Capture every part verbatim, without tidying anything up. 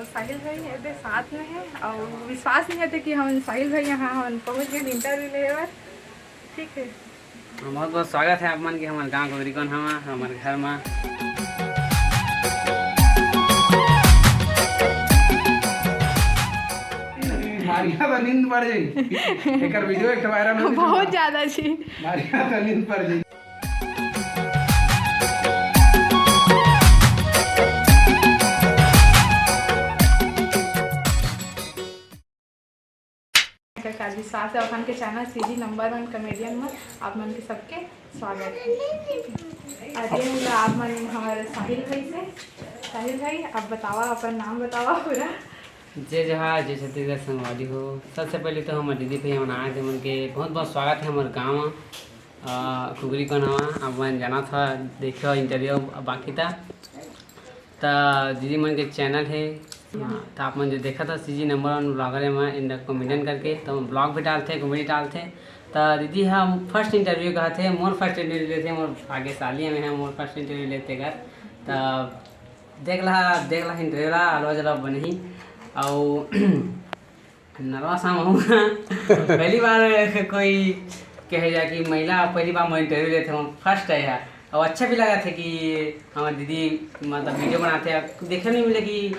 साहिल भाई एदे साथ में है और विश्वास नहीं होते कि हम साहिल भाई यहाँ हम पहुँच गए इंटरव्यू लेवे बर। ठीक है। बहुत बहुत स्वागत है आप मन के हमारे गाँव कुगरीकोन हमा, हमारे घर में। मारिया तो नींद पड़ जाई। एकर वीडियो एक ठो वायरल हो गई। बहुत ज्यादा जी। मारिया तो नींद पड़ जाई। नमस्कार जी, साथ है अपन के चैनल सीजी नंबर वन कॉमेडियन में आप मन के सबके स्वागत है। आज ये मिला आप मन हमारे साहिल भाई से। साहिल भाई, आप बतावा, अपन नाम बतावा पूरा। जय जोहार, जय छत्तीसगढ़ संगवारी हो। सबसे पहले तो हमर दीदी भैया मन आए थे, मन के बहुत बहुत स्वागत है हमर गाँव में। अ, कुगरीकोन हमा, आप मन जाना था, देखो इंटरव्यू बाकी था। त दीदी मन के चैनल है, हाँ, त आप मन जो देखा था सीजी नंबर वन ब्लॉगर है, मैं इंडा कॉमेडियन करके, तो ब्लॉग भी डालते, कॉमेडी डालते। त दीदी हम फर्स्ट इंटरव्यू कहा थे, मोर फर्स्ट इंटरव्यू लेते, मोर भाग्यशाली में है, मोर फर्स्ट इंटरव्यू लेते कर। त देख ला, देख ला इंटरव्यू ला, अलवा जलवा बनही। अउ नरवा सा महूँ पहली बार कोई कहे जा कि महिला पहली बार मैं इंटरव्यू लेते हूँ, फर्स्ट है यार। और अच्छा भी लगा थे कि हमारे दीदी मतलब वीडियो बनाते हैं, देखे नहीं मिले कि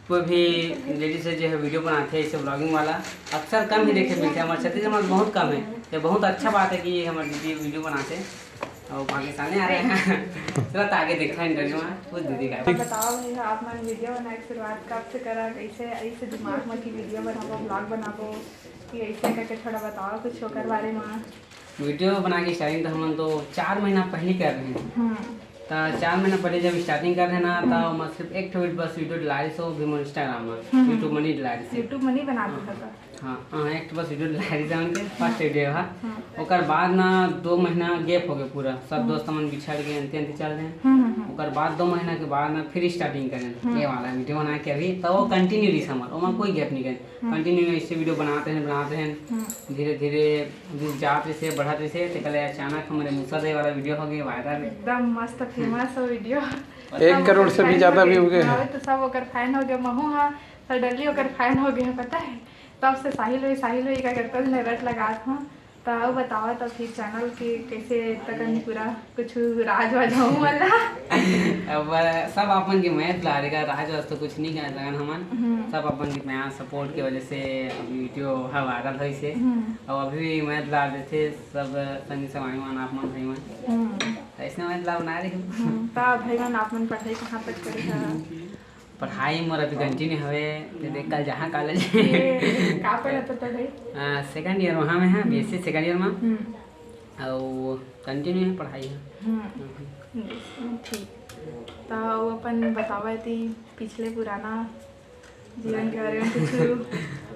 कोई भी लेडीज से जो है वीडियो बनाते हैं ऐसे ब्लॉगिंग वाला, अक्सर कम ही देखे मिलते हैं। हमारे छत्तीसगढ़ में बहुत कम है, ये बहुत अच्छा बात है कि हमारे दीदी वीडियो बनाते हैं। और पाकिस्तानी आ रहे हैं। चलो, तो आगे देखा इंटरव्यू में कुछ दीदी का। बताओ भैया, आप मन वीडियो बनाए के शुरुआत कब से करा, कैसे ऐसे दिमाग में कि वीडियो बनाबो, ब्लॉग बनाबो, कि ऐसे करके थोड़ा बताओ कुछ ओकर बारे में। वीडियो बना के स्टार्टिंग तो हमन तो चार महीना पहले कर रहे हैं। हम्म। तो चार महीना पहले जब स्टार्टिंग कर रहे ना, तो मैं सिर्फ एक ठो बस वीडियो डालिस, वो भी मोर इंस्टाग्राम में, हम्म। YouTube में नहीं डालिस। YouTube में नहीं बना हाँ। देता था। हाँ, हाँ, एक ठो बस वीडियो डालिस हमन के, फर्स्ट वीडियो हा। हाँ। ओकर बाद ना दो महीना गैप हो गए पूरा, सब हम्म। दोस्त मन बिछड़ गए, अंते अंते चल रहे हैं। हम्म, हम्म, हम्म। ओकर बाद दो महीना के बाद ना फिर स्टार्टिंग करें हम्म। ये वाला वीडियो बना के अभी, तो वो कंटिन्यू रही हमर, ओमा कोई गैप नहीं करे। हम्म। कंटिन्यू ऐसे वीडियो बनाते हैं, बनाते हैं। हम्म। धीरे धीरे व्यूज जात रहिसे, बढ़त रहिसे, तेकर ले अचानक हमरे मूसा दे वाला वीडियो हो गए वायरल। एकदम मस्त फेमस हो वीडियो। एक करोड़ से भी ज्यादा व्यू हो गए हैं। हाँ, तो सब ओकर फैन हो गए। महू हाँ सडनली ओकर फैन हो गए, पता है? तब से साहिल भाई, साहिल भाई का करता हूँ, रट लगा था। तो अब बतावा, तो फिर चैनल के कैसे तक नहीं पूरा कुछ राज वाज हो वाला। अब सब अपन के मेहनत ला रहेगा, राज वाज तो कुछ नहीं कहने लगन हमन। हम्म। सब अपन के मेहनत सपोर्ट की वजह से अब वीडियो हा वायरल होइसे। हम्म। और अभी भी मेहनत ला देते सब संगी संगवारी मन, आप मन, भाई मन। हम्म। तो ऐसे मेहनत ला बना रही हूँ। हम्म। तो भाई मन, आप मन पढ़ाई कहाँ तक करे हवा? पढ़ाई मोर अभी कंटिन्यू हवे, ते देख कल जहाँ कॉलेज। ये का पढ़त हो भाई? आ, सेकंड ईयर में हवे, हाँ, हम्म। बीएससी सेकंड ईयर में। हम्म। अउ कंटिन्यू है पढ़ाई है। हम्म। हम्म। हम्म, ठीक। तो वो अपन बतावा थी पिछले पुराना जीवन के बारे में कुछ।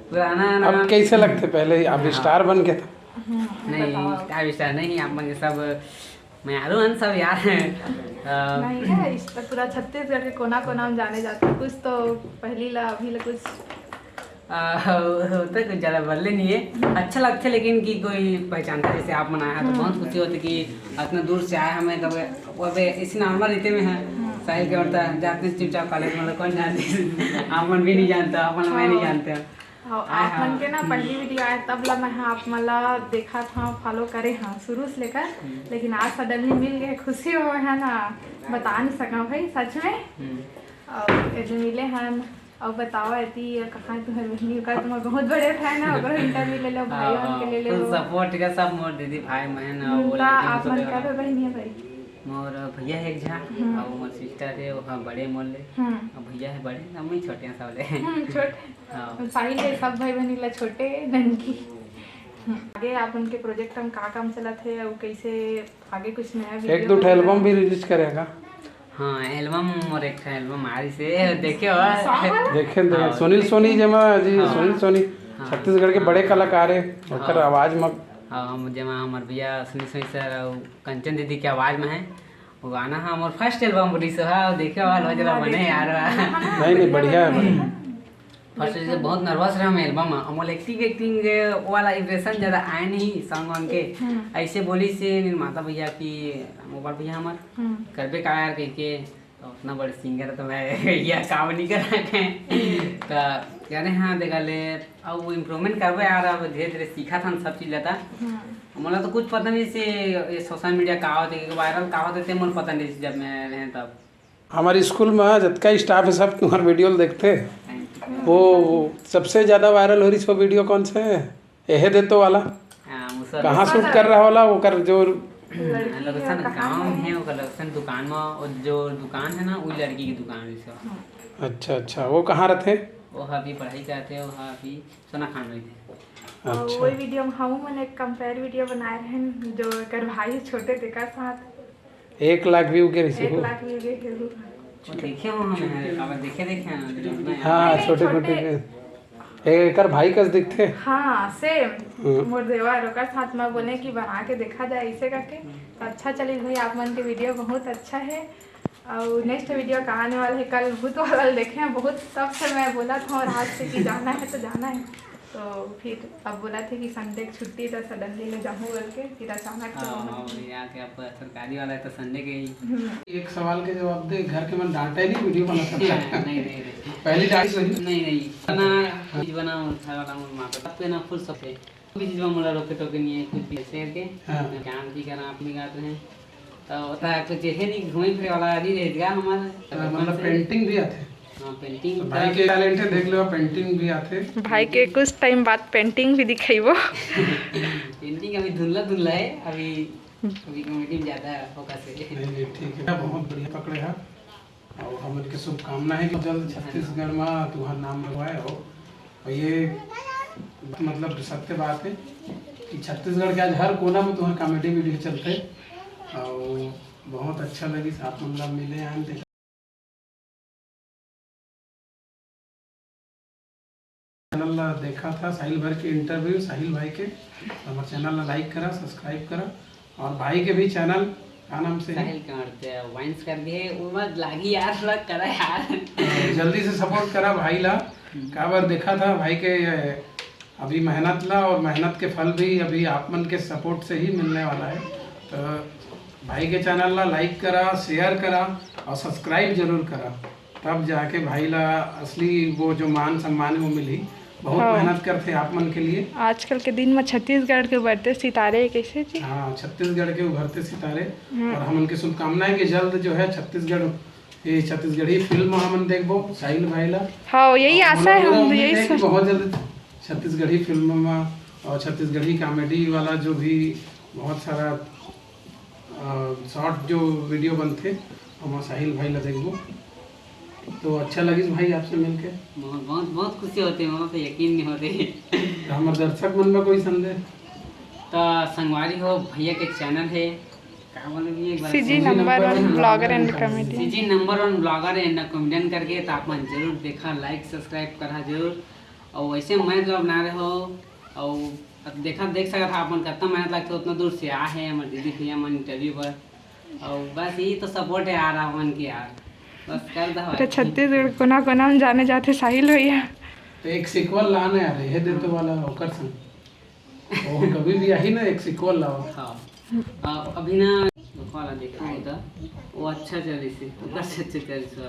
पुराना अब नाम कैसे लगते पहले, अब हाँ। स्टार बन के था। हम्म, नहीं, बतावा। स्टार विस्टार नहीं, आप मन के सब मैं आलू हन सब यार। अ, नहीं है, इस तो पूरा छत्तीसगढ़ के कोना कोना में जाने जाते। कुछ तो पहली ला, अभी ला कुछ अ, वो तो कुछ ज्यादा बदले नहीं है। अच्छा लगते लेकिन कि कोई पहचानता, जैसे आप मन आए हैं तो हम्म। बहुत खुशी होती कि इतना दूर से आए हमें, कभी वो भी इसी नॉर्मल रीते में है। हम्म। साहिल के और तो जाते हैं चुपचाप कॉलेज में, कौन जानते हैं? आप मन भी नहीं जानते, आप मन मैं नहीं हाँ। जानते। हाँ, आय आप मन हाँ। के ना पहली वीडियो आए तब ला मैं हाँ आप मन ला देखा था, फॉलो करे हाँ शुरू से लेकर, हम्म। लेकिन आज सडनली मिल गए, खुशी हो है ना, बता नहीं सका भाई सच में। हम्म। और ये जो मिले हैं, और बताओ एती कहाँ तुम्हारे बहनी का, तुम्हारा बहुत बड़े फैन है, ओकरो इंटरव्यू ले लो, भाई हाँ, बहन के ले लो। फुल सपोर्ट का सब मोर दीदी भाई बहन है, वो उनका लड़की आप सब मन है। का बहनी है भाई? मोर भैया है एक झा, हम्म। और मोर सिस्टर है, वो हाँ बड़े मोर ले। हम्म। और भैया है बड़े, हम ही छोटे हैं सब ले। हम्म, छोटे। हाँ। साहिल है सब भाई बहनी ला छोटे, ननकी। हम्म। आगे आप उनके प्रोजेक्ट में का काम चलत है और कैसे आगे कुछ नया एक वीडियो दो ठो वगैरह? एल्बम भी रिलीज करेगा। हाँ, एल्बम और एक ठो एल्बम आ रही से, देखे हो? सॉन्ग वाला? देखे तो हाँ, सुनील देखे। सोनी जेमा जी, हाँ। सुनील सोनी हाँ। छत्तीसगढ़ के हाँ। बड़े कलाकार है, ओकर हाँ। आवाज में। हाँ, हम जेमा हमर भैया सुनील सोनी सर और कंचन दीदी के आवाज में है। वो गाना हाँ, हमर फर्स्ट एल्बम बोली सो, हाँ, देखे हो, हाँ, जरा बने देखे। यार। हाँ, हाँ, नहीं, नहीं, बढ़िया है, बढ़िया। बढ़िया। फर्स्ट से बहुत नर्वस रहा मैं एल्बम में, मोला एक्टिंग, एक्टिंग वाला इंप्रेशन ज्यादा आए नहीं सॉन्ग वॉन्ग के। हम्म। ऐसे बोली से निर्माता भैया कि मोबाइल भैया हमार हम्म। करबे का यार कह के, तो उतना बड़े सिंगर तो मैं भैया काम नहीं करा के। त यार, हाँ, देखा ले, अब वो इम्प्रूवमेंट करबे यार, अब धीरे-धीरे सीखत हन सब चीज ला त। हम्म। मोला तो कुछ पता नहीं से ये सोशल मीडिया का होथे, कि वायरल का होथे, ते मोला पता नहीं से जब मैं रहें तब। हमारे स्कूल में जतका स्टाफ है, सब तुम्हार वीडियो ल देखथे। वो सबसे ज्यादा वायरल हो रही सो वीडियो कौन से है? एहे दे तो वाला। हाँ, वो सर कहाँ शूट कर रहा वाला? वो कर जो लोकेशन गाँव में है, ओकर लोकेशन दुकान में, और जो दुकान है ना, वो लड़की की दुकान है सब। अच्छा, अच्छा, वो कहाँ रहथे? वो अभी पढ़ाई करथे, वो अभी सोना खान रही थे। और अच्छा। वही वीडियो में हम मन एक कंपेयर वीडियो बनाए रहे हैं, जो एकर भाई छोटे तेकर साथ। एक लाख व्यू के रिसीव एक हो। लाख व्यू के रिसीव। वो देखे हो हम, काबर देखे, देखे हैं, जो अपना हाँ, नहीं, छोटे छोटे। छोटे के। ए-, एकर भाई कस दिखथे। हाँ, सेम। हम्म। मोर देवर, ओकर साथ में बोले कि बना के देखा जाए इसे करके। तो अच्छा चलिस भाई, आप मन के वीडियो बहुत अच्छा है। और नेक्स्ट वीडियो का आने वाला है, कल भूत वाला देखे हैं, बहुत तब से मैं बोला था और आज से कि जाना है तो जाना है। तो फिर अब बोला थे कि संडे की छुट्टी, तो सडनली ले जाऊँ बोल के, फिर अचानक से हाँ, बोला। हाँ, भैया के अब सरकारी वाला है तो संडे के ही। हम्म। एक सवाल के जवाब दे, घर के मन डांटे नहीं, वीडियो बना सकता है। नहीं, नहीं, नहीं। पहली डांट सही। नहीं, नहीं। बना, कुछ बना, उठा वाला, माँ बाप पे ना फुल सब है। भी चीज में मोला रोके टोके नहीं है, कुछ भी शेयर के। हाँ। काम भी करा, आप भी गाते हैं। तो होता है, कुछ है नहीं, घूमे फिरे वाला नहीं रहेगा हमारा। हाँ, मतलब पेंटिंग भी आथे। हाँ, पेंटिंग तो भाई के टैलेंट है, देख लो, पेंटिंग भी आथे। भाई के कुछ टाइम बाद पेंटिंग भी दिखाइबो। पेंटिंग अभी धुंधला धुंधला है, अभी, अभी कॉमेडी में ज्यादा फोकस है। नहीं, नहीं, ठीक है, बहुत बढ़िया पकड़े हैं। और हमन के शुभकामना है कि जल्द छत्तीसगढ़ में तुम्हार नाम लगवाए हो। और ये मतलब सत्य बात है कि छत्तीसगढ़ के आज हर कोना में तुम्हार कॉमेडी वीडियो चलते। और बहुत अच्छा लगी, आप मन ला मिले हैं, देखा। चैनल ला देखा था साहिल भाई के इंटरव्यू, साहिल भाई के। हमारे चैनल ला लाइक करा, सब्सक्राइब करा, और भाई के भी चैनल का नाम से है? साहिल कंवर वाइन्स कर दिए, उमर लागी यार, थोड़ा करा यार। तो जल्दी से सपोर्ट करा भाई ला। हम्म। काबर देखा था भाई के अभी मेहनत ला, और मेहनत के फल भी अभी आप मन के सपोर्ट से ही मिलने वाला है। तो भाई के चैनल ला लाइक करा, शेयर करा और सब्सक्राइब जरूर करा, तब जाके भाई ला असली वो जो मान सम्मान है वो मिली। बहुत हाँ। मेहनत करते आप मन के लिए। आजकल के दिन में छत्तीसगढ़ के उभरते सितारे कैसे जी? हाँ, छत्तीसगढ़ के उभरते सितारे। हम्म। और हमन के शुभकामना है कि जल्द जो है छत्तीसगढ़, ये छत्तीसगढ़ी फिल्म हमन देखबो साहिल भाई ला। हाँ, यही और आशा है, हमन हम उम्मीद यही है कि सोच- बहुत जल्द छत्तीसगढ़ी फिल्म में और छत्तीसगढ़ी कॉमेडी वाला जो भी बहुत सारा शॉर्ट जो वीडियो बनथे, हम साहिल भाई ला देखबो। तो अच्छा लगिस भाई आपसे मिलके। बहुत, बहुत, बहुत खुशी होती है, वहाँ पे यकीन नहीं होते। तो हमारे दर्शक मन में कोई संदेश? तो संगवारी हो, भैया के चैनल है, का बोले भैया, एक बार CG सुन। Number one blogger and comedian। CG number one blogger and comedian करके, तो आप मन जरूर देखा, लाइक सब्सक्राइब करा जरूर। और वैसे मैं तो बना रहे हो, और अब देखा, देख सकत हा अपन कितना मेहनत लगता है, उतना दूर से आ है हमारे दीदी भैया मन इंटरव्यू पर। और बस यही तो सपोर्ट है यार, अपन के यार, बस कर दो तो भाई। छत्तीसगढ़ कोना कोना में जाने जाते साहिल भैया। तो एक सीक्वल लाना यार, ये दे तो वाला ओकर संग। वो कभी भी आई ना, एक सीक्वल लाओ। हाँ। आ, अभी ना वाला देखा होता, वो अच्छा चलिस, ओकर से अच्छा चलिस।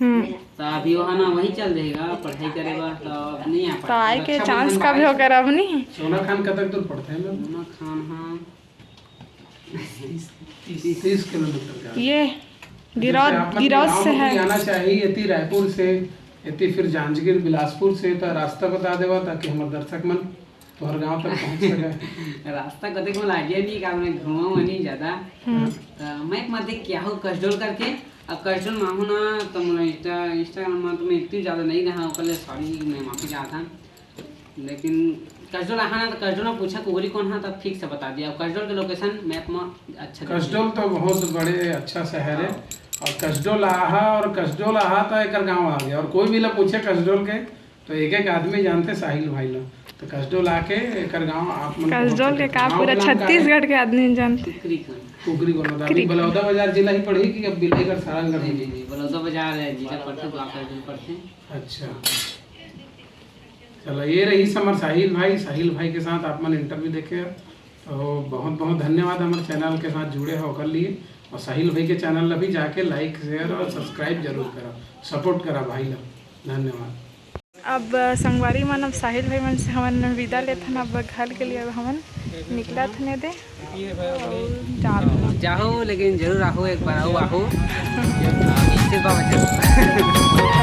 हम्म। तो अभी वहाँ ना वहीं चल देगा, पढ़ाई करे बा, तो अब नहीं आ तो पाए। आए के रक्षाबंधन चांस का भी आए। होकर अब नहीं। सोना खान कतक दूर पड़ता है ना? सोना खान, हाँ। तीस, तीस किलोमीटर का। ये जैसे गिरौद, आप मन गिरौद गाँव से में है। कोई आना चाहिए, यदि रायपुर से, यदि फिर जांजगीर, बिलासपुर से, तो रास्ता बता देवा, ताकि हमारे दर्शक मन तोहर गांव तक पहुंच सके। रास्ता कते को लागे नहीं, का मैं घूमा हुआ नहीं ज्यादा। हम्म। तो मैं एक मत देख क्या हो कसडोल करके, अब कसडोल में आहूँ ना, तो मोला इंस्टा, Instagram में तो मैं इतनी ज्यादा नहीं रहा, ओकर ले सॉरी, मैं माफी चाहता। लेकिन कसडोल आहा ना, तो कसडोल में पूछा कुकरी कौन है, तब ठीक से बता दिया। अब कसडोल के लोकेशन मैप में अच्छा दिख कसडोल तो बहुत बड़े अच्छा शहर है। हाँ। और कसडोल आहा और कसडोल आहा तो एकर गांव आ गया। और कोई भी ला पूछे कसडोल के, तो एक एक आदमी जानते साहिल भाई ला। तो कसडोल आके एकर गांव आप मन कसडोल के का पूरा छत्तीसगढ़ के आदमी जानते। कुकरी कोन? कुकरी कोन? अभी कुकरी। बलौदा बाजार जिला ही पड़ही कि अब बिलाईगढ़ सारंगढ़? नहीं, नहीं, नहीं, बलौदा बाजार है, जिला पड़थे, ब्लॉक कसडोल पड़थे। अच्छा, चलो, ये रही हमर साहिल भाई। साहिल भाई के साथ आप मन इंटरव्यू देखे, तो बहुत बहुत धन्यवाद हमर चैनल के साथ जुड़े हो ओकर लिए। और साहिल भाई के चैनल ला भी जाके लाइक, शेयर और सब्सक्राइब जरूर करा, सपोर्ट करा भाई ला। धन्यवाद। अब संगवारी मन, अब साहिल भाई मन से हमन विदा लेथन। अब घर के लिए अब हमन निकलत हन दे, अउ जात हन। जाहू, लेकिन जरूर आहू, एक बार अउ आहू। इज्जत बाबा जरूर।